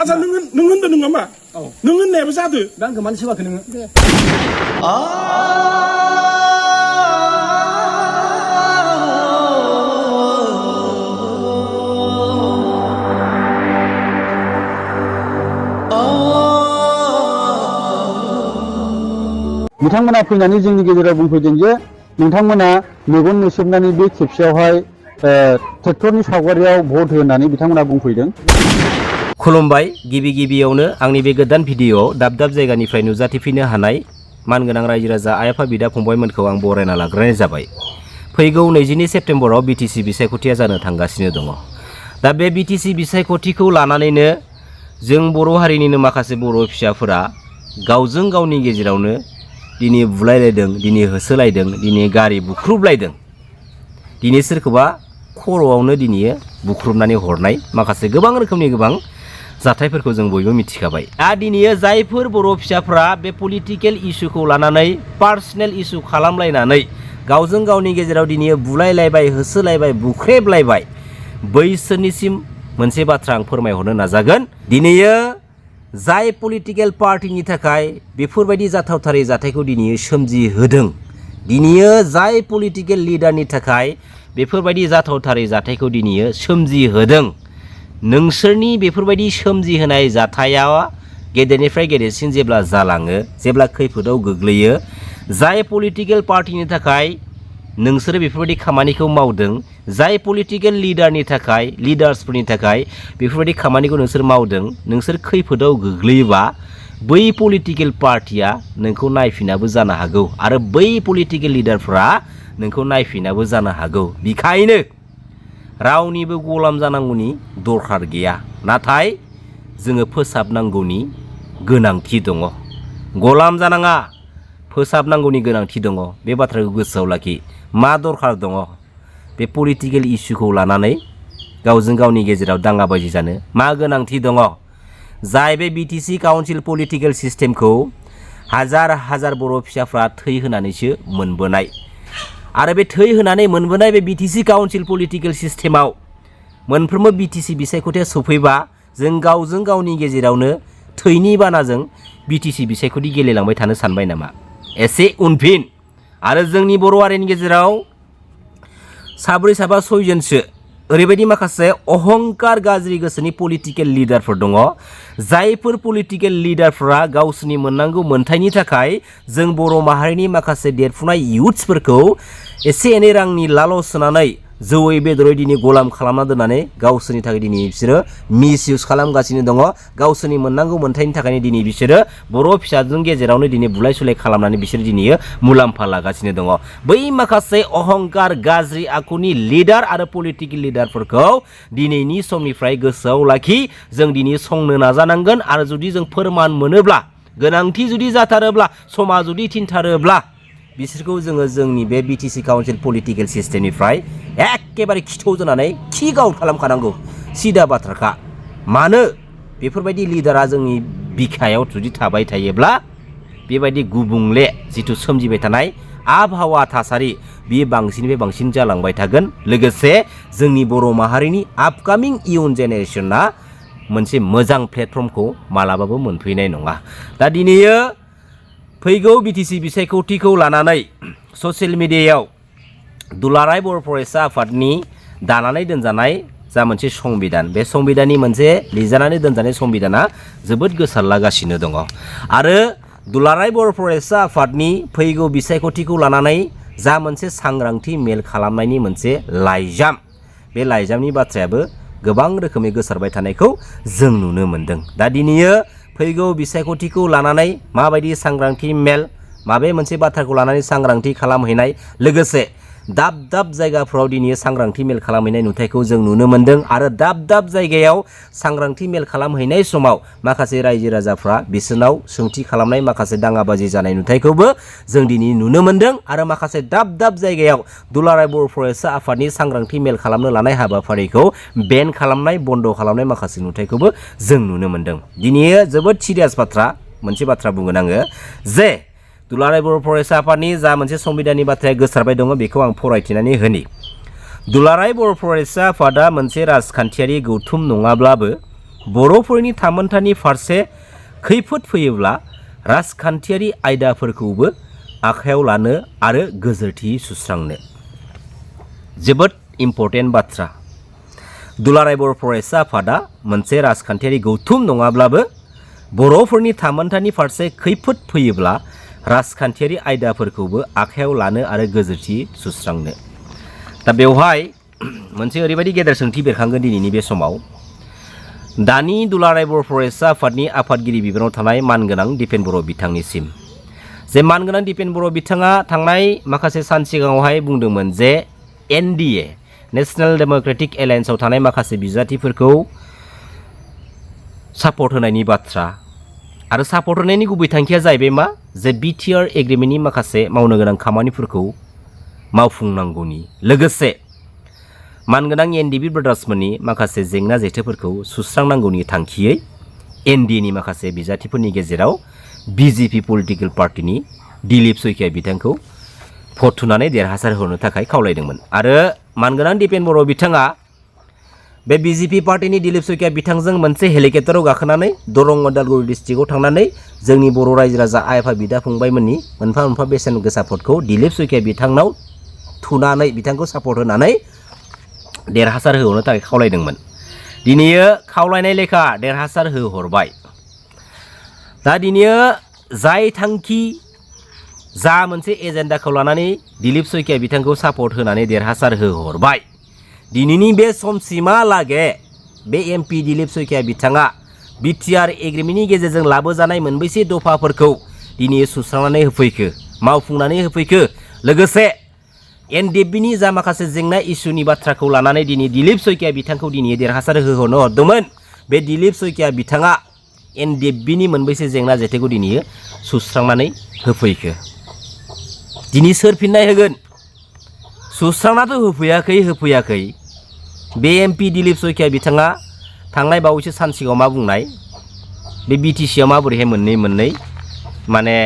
आसा नों होनदो नोङा मा नों होननायाबो जादो दा आंखौ मानो सोबाखै नोङो बिथांमोना फैनानै जोंनि गेजेराव बुंफैदों जे नोंथांमोना मेगन नुसोबनानै बे खेबसेयावहाय ट्रेक्टरनि सावगारियाव भट होनानै बिथांमोना बुंफैदों। खुलुमबाय गिबियावनो आंनि बे गोदान भिडिअ दाब दाब जायगानिफ्राय नुजाथिफैनो हानाय मानगोनां रायजो राजा आइ आफा बिदा फंबायमोनखौ आं बरायना लाग्रोनाय जाबाय। फैगौ 22 सेप्तेम्बराव बिटिसि बिसायख'थिया जानो थांगासिनो दङ। दा बे बिटिसि बिसायख'थिखौ लानानैनो जों बर' हारिनिनो माखासे बर' फिसाफोरा गावजों गावनि गेजेरावनो दिनै बुलायलायदों, दिनै होसोलायदों, दिनै गारि बुख्रुबलायदों, दिनै सोरखौबा खर'आवनो दिनै बुख्रुबनानै हरनाय माखासे गोबां रोखोमनि गोबां जाथायफोरखौ जों बयबो मिथिखाबाय। दा दिनै जायफोर बर' फिसाफ्रा बे पलिटिकेल इस्युखौ लानानै पार्सनेल इस्यु खालामलायनानै गावजों गावनि गेजेराव दिनै बुलायलायबाय, होसोलायबाय, बुख्रेबलायबाय, बैसोरनिसिम मोनसे बाथ्रा आं फोरमायहरनो नाजागोन। दिनै जाय पलिटिकेल पार्टिनि थाखाय बेफोरबायदि जाथावथारै जाथायखौ दिनै सोमजिहोदों, दिनै जाय पलिटिकेल लिडारनि थाखाय बेफोरबायदि जाथावथारै जाथायखौ दिनै सोमजिहोदों, नोंसोरनि बेफोरबायदि सोमजिहोनाय जाथाया गेदेरनिफ्राय गेदेरसिन जेब्ला जालाङो, जेब्ला खैफोदाव गोग्लैयो, जाय पलिटिकेल पार्टिनि थाखाय नोंसोरो बेफोरबायदि खामानिखौ मावदों, जाय पलिटिकेल लिडारनि थाखाय लिडार्सफोरनि थाखाय बेफोरबायदि खामानिखौ नोंसोर मावदों, नोंसोर खैफोदाव गोग्लैयोबा बै पलिटिकेल पार्टिया नोंखौ नायफिनाबो जानो हागौ आरो बै पलिटिकेल लिडारफ्रा नोंखौ नायफिनाबो जानो हागौ। बेखायनो रावनिबो गलाम जानांगौनि दरखार गैया, नाथाय जोङो फोसाबनांगौनि गोनांथि दङ। गलाम जानाङा, फोसाबनांगौनि गोनांथि दङ। बे बाथ्राखौ गोसोआव लाखि। मा दरखार दङ? बे पलिटिकेल इस्युखौ लानानै गावजों गावनि गेजेराव दाङाबाजि जानो मा गोनांथि दङ? जाय बे बिटिसि काउन्सिल पलिटिकेल सिस्टेमखौ हाजार हाजार बर' फिसाफ्रा थै होनानैसो मोनबोनाय आरो बे थै होनानै मोनबोनाय बे बिटिसि काउन्सिल पलिटिकेल सिस्टेमाव मोनफ्रोमबो बिटिसि बिसायख'थिया सफैबा जों गावजों गावनि गेजेरावनो थैनि बानाजों बिटिसि बिसायख'थि गेलेलांबाय थानो सानबाय नामा? एसे उनफिन। आरो जोंनि बर' हारिनि गेजेराव साब्रै साबा सयजनसो ओरैबायदि माखासे अहंकार गाज्रि गोसोनि पलिटिकेल लिडारफोर दङ, जायफोर पलिटिकेल लिडारफोरा गावसोरनि मोननांगौ मोनथायनि थाखाय जों बर' माहारिनि माखासे देरफुनाय इयुथ्सफोरखौ एसे एनै रांनि लालस सोनानै जौयै बेदरै दिनै गलाम खालामना दोननानै गावसोरनि थाखाय दिनै बिसोरो मिस इउज खालामगासिनो दङ। गावसोरनि मोननांगौ मोनथायनि थाखायनो दिनै बिसोरो बर' फिसाजों गेजेरावनो दिनै बुलाय सुलाय खालामनानै बिसोर दिनै मुलाम्फा लागासिनो दङ। बै माखासे अहंकार गाज्रि आखुनि लिडार आरो पलिटिकेल लिडारफोरखौ दिनैनि समनिफ्राय गोसोआव लाखि। जों दिनै संनो नाजानांगोन आरो जुदि जों फोरमान मोनोब्ला, गोनांथि जुदि जाथारोब्ला, समा जुदि थिनथारोब्ला बिसोरखौ जोङो जोंनि बे बिटिसि काउन्सिल पलिटिकेल सिस्टेमनिफ्राय एखेबारे खिथौ जानानै किक आउट खालामखानांगौ। सिदा बाथ्राखा। मानो बेफोरबायदि लिडारा जोंनि बिखायाव जुदि थाबाय थायोब्ला बेबायदि गुबुंले जिथु सोमजिबाय थानाय आबहावा थासारि बियो बांसिननिफ्राय बांसिन जालांबाय थागोन। लोगोसे जोंनि बर' माहारिनि आपकामिं इयुन जेनेरेसना मोनसे मोजां प्लेटफर्मखौ मालाबाबो मोनफैनाय नङा। दा दिनै फैगौ बिटिसि बिसायख'थिखौ लानानै ससियेल मिडियायाव दुलाराय बर' फरायसा आफादनि दानानै दोनजानाय जा मोनसे संबिधान, बे संबिधाननि मोनसे लिरजानानै दोनजानाय संबिधाना जोबोद गोसारलागासिनो दङ आरो दुलाराय बर' फरायसा आफादनि फैगौ बिसायख'थिखौ लानानै जा मोनसे सांग्रांथि मेल खालामनायनि मोनसे लाइजाम, बे लाइजामनि बाथ्रायाबो गोबां रोखोमै गोसारबाय थानायखौ जों नुनो मोन्दों। दा दिनै फैगौ बिसायख'थिखौ लानानै माबायदि सांग्रांथि मेल, माबे मोनसे बाथ्राखौ लानानै सांग्रांथि खालामहैनाय, लोगोसे दाब दाब जायगाफोराव दिनै सांग्रांथि मेल खालामहैनाय नुथायखौ जों नुनो मोन्दों आरो दाब दाब जायगायाव सांग्रांथि मेल खालामहैनाय समाव माखासे रायजो राजाफ्रा बिसोरनाव सोंथि खालामनाय, माखासे दाङाबाजि जानाय नुथायखौबो जों दिनै नुनो मोन्दों आरो माखासे दाब दाब जायगायाव दुलाराय बर' फरायसा आफादनि सांग्रांथि मेल खालामनो लानाय हाबाफारिखौ बेन खालामनाय, बन्द खालामनाय माखासे नुथायखौबो जों नुनो मोन्दों। दिनै जोबोद सिरियास बाथ्रा, मोनसे बाथ्रा बुंगोन आङो जे दुलाराय बर' फरायसा आफादनि जा मोनसे संबिधाननि बाथ्राया गोसारबाय दङ बेखौ आं फरायथिनानै होनि। दुलाराय बर' फरायसा आफादा मोनसे राजखान्थियारि गौथुम नङाब्लाबो बर'फोरनि थामोन्थानि फारसे खैफोद फैयोब्ला राजखान्थियारि आयदाफोरखौबो आखायाव लानो आरो गोजोरथि सुस्रांनो। जोबोद इम्पर्टेन्ट बाथ्रा। दुलाराय बर' फरायसा आफादा मोनसे राजखान्थियारि गौथुम नङाब्लाबो बर'फोरनि थामोन्थानि फारसे खैफोद फैयोब्ला राजखान्थियारि आयदाफोरखौबो आखायाव लानो आरो गोजोरथि सुस्रांनो। दा बेवहाय मोनसे ओरैबायदि गेदेर सोंथि बेरखांगोन दिनैनि बे समाव। दानि दुलाराय बर' फरायसा आफादनि आफादगिरि बिबानाव थानाय मानगोनां दिपेन बर' बिथांनिसिम जे मानगोनां दिपेन बर' बिथाङा थांनाय माखासे सान सिगाङावहाय बुंदोंमोन जे NDA नेशनेल डेम'क्रेटिक एलायेन्सआव थानाय माखासे बिजाथिफोरखौ सापर्ट होनायनि बाथ्रा आरो सापर्ट होनायनि गुबै थांखिया जाहैबाय मा जे BTR एग्रिमेन्टनि माखासे मावनो गोनां खामानिफोरखौ मावफुंनांगौनि लोगोसे मानगोनां NDB ब्रादार्समोननि माखासे जेंना जेथोफोरखौ सुस्रांनांगौनि थांखियै NDAनि माखासे बिजाथिफोरनि गेजेराव BJP पलिटिकेल पार्टिनि दिलीप सयखिया बिथांखौ भट थुनानै देरहासार होनो थाखाय खावलायदोंमोन आरो मानगोनां दिपेन बर' बिथाङा बे BJP पार्टिनि दिलीप सयखिया बिथांजों मोनसे हेलिकप्टाराव गाखोनानै दरं उदालगुरि डिस्ट्रिक्टआव थांनानै जोंनि बर' रायजो राजा आइ आफा बिदा फंबायमोननि मोनफा मोनफा बेसेन गोसा भटखौ दिलीप सयखिया बिथांनाव थुनानै बिथांखौ सापर्ट होनानै देरहासार होनो थाखाय खावलायदोंमोन। दिनैयो खावलायनाय लेखा देरहासार होहरबाय। दा दिनैयो जाय थांखि जा मोनसे एजेन्डाखौ लानानै दिलीप सयखिया बिथांखौ सापर्ट होनानै देरहासार होहरबाय। दिनैनि बे समसिमहालागै बे MP दिलीप सयखिया बिथाङा BTR एग्रिमेन्टनि गेजेरजों लाबोजानाय मोनबैसे दफाफोरखौ दिनै सुस्रांनानै होफैखो मावफुंनानै होफैखो लोगोसे NDBनि जा माखासे जेंना इस्युनि बाथ्राखौ लानानै दिनै दिलीप सयखिया बिथांखौ दिनै देरहासार होहरनो हरदोंमोन। बे दिलीप सयखिया बिथाङा NDBनि मोनबैसे जेंना जेथोखौ दिनै सुस्रांनानै होफैखो। दिनै सोर फिननाय होगोन? सुस्रांनाथ' होफैयाखै। बे MP दिलीप सयखिया बिथाङा थांनाय बावैसो सान सिगाङाव मा बुंनाय बे BTCआव माबोरैहाय मोननै माने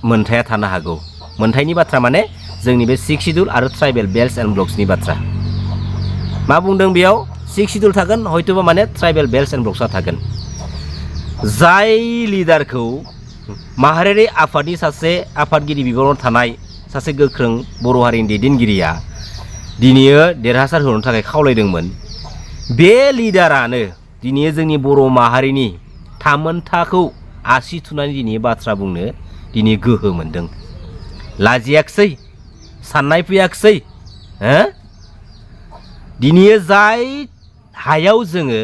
मोनथाया थानो हागौ। मोनथायनि बाथ्रा माने जोंनि बे 6 शिड्युल आरो ट्राइबेल बेल्ट्स एन्ड ब्लक्सनि बाथ्रा। मा बुंदों बेयाव 6 शिड्युल थागोन हयतोबा माने ट्राइबेल बेल्ट्स एन्ड ब्लक्सआ थागोन। जाय लिडारखौ माहारियारि आफादनि सासे आफादगिरि बिबानाव थानाय सासे गोख्रों बर' हारिनि दैदेनगिरिया दिनैयो देरहासार होनो थाखाय खावलायदोंमोन। बे लिडारानो दिनै जोंनि बर' माहारिनि थामोन्थाखौ आसि थुनानै दिनै बाथ्रा बुंनो दिनै गोहो मोनदों। लाजियाखसै, साननाय फैयाखसै। दिनै जाय हायाव जोङो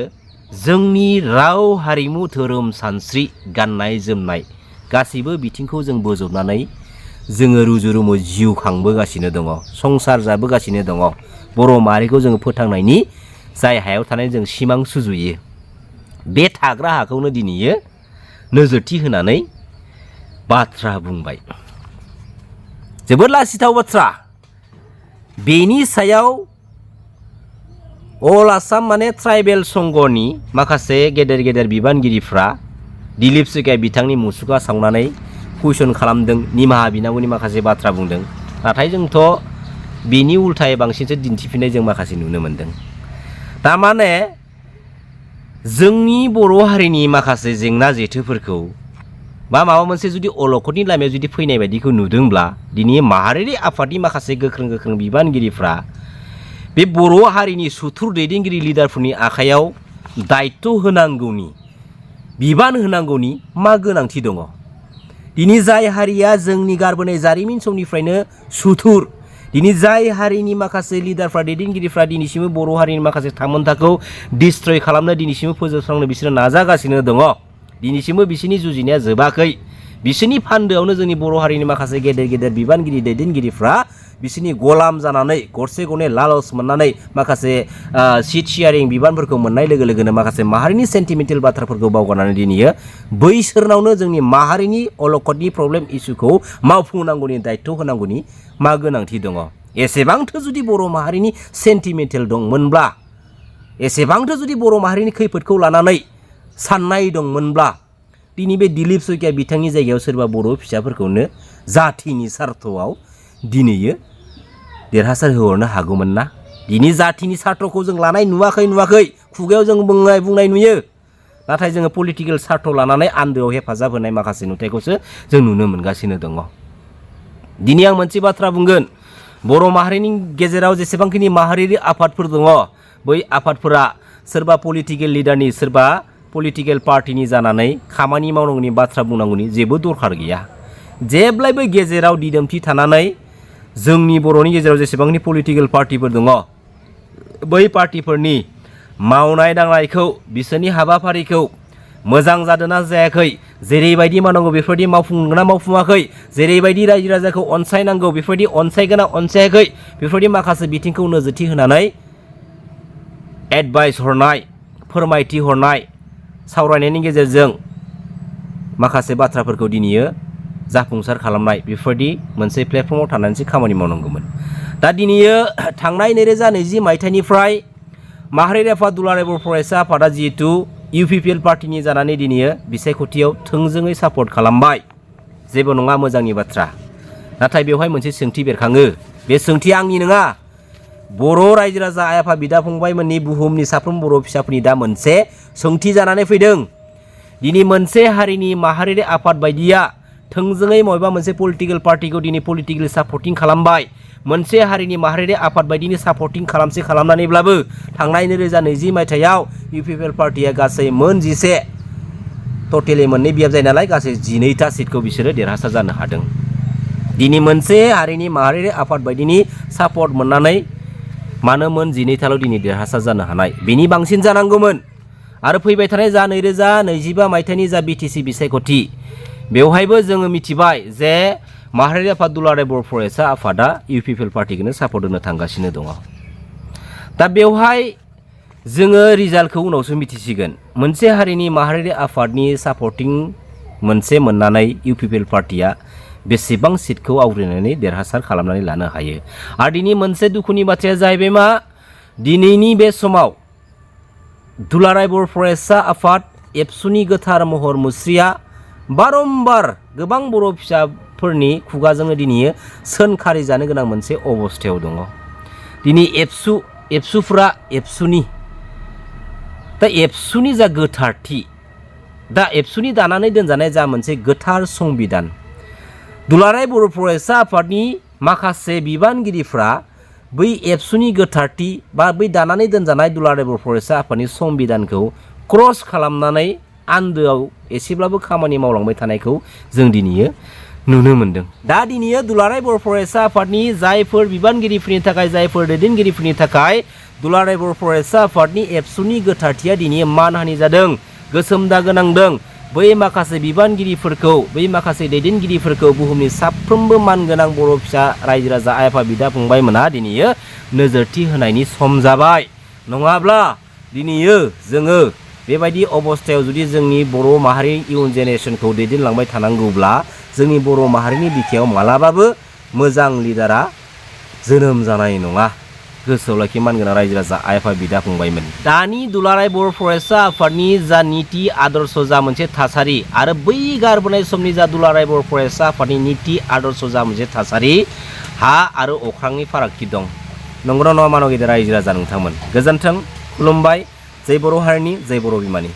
जोंनि राव हारिमु धोरोम सानस्रि गाननाय जोमनाय गासैबो बिथिंखौ जों बोजबनानै जोङो रुजु रुमु जिउ खांबोगासिनो दङ, संसार जाबोगासिनो दङ। बर' माहारिखौ जोङो फोथांनायनि जाय हायाव थानाय जों सिमां सुजुयो बे थाग्रा हाखौनो दिनैयो नोजोरथि होनानै बाथ्रा बुंबाय। जोबोद लासिथाव बाथ्रा। बेनि सायाव अल आसाम माने ट्राइबेल संघनि माखासे गेदेर बिबानगिरिफ्रा दिलीप सयखिया बिथांनि मुसुखा सावनानै कुइसन खालामदों, निमाहा बिनांगौनि माखासे बाथ्रा बुंदों। नाथाय जोंथ' बेनि उल्थायै बांसिनसो दिन्थिफिननाय जों माखासे नुनो मोनदों। थारमाने जोंनि बर' हारिनि माखासे जेंना जेथोफोरखौ बा माबा मोनसे जुदि अलखदनि लामायाव जुदि फैनाय बायदिखौ नुदोंब्ला दिनै माहारियारि आफादनि माखासे गोख्रों बिबानगिरिफ्रा बे बर' हारिनि सुथुर दैदेनगिरि लिडारफोरनि आखायाव दायित्व होनांगौनि बिबान होनांगौनि मा गोनांथि दङ? दिनै जाय हारिया जोंनि गारबोनाय जारिमिन समनिफ्रायनो सुथुर, दिनै जाय हारिनि माखासे लिडारफ्रा दैदेनगिरिफ्रा दिनैसिमबो बर' हारिनि माखासे थामोन्थाखौ डिस्ट्रय खालामनो दिनैसिमबो फोजोबस्रांनो बिसोरो नाजागासिनो दङ। दिनैसिमबो बिसोरनि जुजिनाया जोबाखै। बिसोरनि फान्दोआवनो जोंनि बर' हारिनि माखासे गेदेर बिबानगिरि दैदेनगिरिफ्रा बिसोरनि गलाम जानानै गरसे गरनै लालस मोननानै माखासे सिट शेयारिं बिबानफोरखौ मोननाय लोगो लोगोनो माखासे माहारिनि सेन्टिमेन्टेल बाथ्राफोरखौ बावगारनानै दिनैयो बैसोरनावनो जोंनि माहारिनि अलखदनि प्रब्लेम इस्युखौ मावफुंनांगौनि दायित्व होनांगौनि मा गोनांथि दङ? एसेबांथो जुदि बर' माहारिनि सेन्टिमेन्टेल दंमोनब्ला, एसेबांथो जुदि बर' माहारिनि खैफोदखौ लानानै साननाय दंमोनब्ला दिनै बे दिलीप सयखिया बिथांनि जायगायाव सोरबा बर' फिसाफोरखौनो जाथिनि सार्थआव दिनैयो देरहासार होहरनो हागौमोन ना? दिनै जाथिनि सार्थखौ जों लानाय नुवाखै खुगायाव जों बुंनाय नुयो। नाथाय जोङो पलिटिकेल सार्थ लानानै आन्दोआव हेफाजाब होनाय माखासे नुथायखौसो जों नुनो मोनगासिनो दङ। दिनै आं मोनसे बाथ्रा बुंगोन, बर' माहारिनि गेजेराव जेसेबांखिनि माहारियारि आफादफोर दङ बै आफादफोरा सोरबा पलिटिकेल लिडारनि सोरबा पलिटिकेल पार्टिनि जानानै खामानि मावनांगौनि बाथ्रा बुंनांगौनि जेबो दरखार गैया। जेब्लायबो गेजेराव दिदोमथि थानानै जोंनि बर'नि गेजेराव जेसेबांनि पलिटिकेल पार्टिफोर दङ बै पार्टिफोरनि मावनाय दांनायखौ बिसोरनि हाबाफारिखौ मोजां जादोंना जायाखै, जेरैबायदि मावनांगौ बेफोरबायदि मावफुंगोना मावफुङाखै, जेरैबायदि रायजो राजाखौ अनसायनांगौ बेफोरबायदि अनसायगोना अनसायाखै, बेफोरबायदि माखासे बिथिंखौ नोजोरथि होनानै एडभाइस हरनाय, फोरमायथि हरनाय, सावरायनायनि गेजेरजों माखासे बाथ्राफोरखौ दिनैयो जाफुंसार खालामनाय बेफोरबायदि मोनसे प्लेटफर्माव थानानैसो खामानि मावनांगौमोन। दा दिनैयो थांनाय 2020 मायथाइनिफ्राय माहारियारि आफाद दुलाराय बर' फरायसा आफादा जिहेतु UPPL पार्टिनि जानानै दिनैयो बिसायख'थियाव थोंजोङै सापर्ट खालामबाय, जेबो नङा, मोजांनि बाथ्रा। नाथाय बेवहाय मोनसे सोंथि बेरखाङो, बे सोंथिया आंनि नङा, बर' रायजो राजा आइ आफा बिदा फंबायमोननि बुहुमनि साफ्रोम बर' फिसाफोरनि दा मोनसे सोंथि जानानै फैदों। दिनै मोनसे हारिनि माहारियारि आफाद बायदिया थोंजोङै बबेबा मोनसे पलिटिकेल पार्टिखौ दिनै पलिटिकेल सापर्टिं खालामबाय, मोनसे हारिनि माहारियारि आफाद बायदिनि सापर्टिं खालामनानैब्लाबो थांनाय 2020 मायथाइयाव UPPL पार्टिया गासै मोन 11 टटेलि मोननै बियाब जायो नालाय गासै 12टा सिटखौ बिसोरो देरहासार जानो हादों। दिनै मोनसे हारिनि माहारियारि आफाद बायदिनि सापर्ट मोननानै मानो मोन 12टाल' दिनै देरहासार जानो हानाय, बेनि बांसिन जानांगौमोन। आरो फैबाय थानाय जा 2025 मायथाइनि जा BTC बिसायख'थि बेवहायबो जोङो मिथिबाय जे माहारियारि आफाद दुलाराय बर' फरायसा आफादा UPPL पार्टिखौनो सापर्ट होनो थांगासिनो दङ। दा बेवहाय जोङो रिजाल्टखौ उनावसो मिथिसिगोन। मोनसे हारिनि माहारियारि आफादनि सापर्टिं मोनसे मोननानै UPPL पार्टिया बेसेबां सिटखौ आवग्रिनानै देरहासार खालामनानै लानो हायो। आरो दिनै मोनसे दुखुनि बाथ्राया जाहैबाय मा, दिनैनि बे समाव दुलाराय बर' फरायसा आफाद ABSUनि गोथार महर मुस्रिया बारम्बार गोबां बर' फिसाफोरनि खुगाजोंनो दिनै सोनखारि जानो गोनां मोनसे अबस्थायाव दङ। दिनै एबसुफ्रा एबसुनि दा एबसुनि जा गोथारथि, दा एबसुनि दानानै दोनजानाय जा मोनसे गोथार संबिधान, दुलाराय बर' फरायसा आफादनि माखासे बिबानगिरिफ्रा बै एबसुनि गोथारथि बा बै दानानै दोनजानाय दुलाराय बर' फरायसा आफादनि संबिधानखौ क्रस खालामनानै आन्दोआव एसेब्लाबो खामानि मावलांबाय थानायखौ जों दिनैयो नुनो मोनदों। दा दिनैयो दुलाराय बर' फरायसा आफादनि जायफोर बिबानगिरिफोरनि थाखाय, जायफोर दैदेनगिरिफोरनि थाखाय दुलाराय बर' फरायसा आफादनि एबसुनि गोथारथिया दिनै मानहानि जादों, गोसोम दागो नांदों, बै माखासे बिबानगिरिफोरखौ, बै माखासे दैदेनगिरिफोरखौ बुहुमनि साफ्रोमबो मानगोनां बर' फिसा रायजो राजा आइ आफा बिदा फंबायमोनहा दिनैयो नोजोरथि होनायनि सम जाबाय। नङाब्ला दिनैयो जोङो बेबायदि अबस्थायाव जुदि जोंनि बर' माहारि इयुन जेनेरेसनखौ दैदेनलांबाय थानांगौब्ला जोंनि बर' माहारिनि बिखायाव मालाबाबो मोजां लिडारा जोनोम जानाय नङा। गोसोआव लाखि मानगोनां रायजो राजा आइ आफा बिदा फंबायमोन। दानि दुलाराय बर' फरायसा आफादनि जा निति आदर्श, जा मोनसे थासारि, आरो बै गारबोनाय समनि जा दुलाराय बर' फरायसा आफादनि निति आदर्श, जा मोनसे थासारि, हा आरो अख्रांनि फारागथि दं। नंगौना नङा मानव गेदेर रायजो राजा नोंथांमोन? गोजोन्थों, खुलुमबाय। जय बर' हारिनि, जय बर' बिमानि।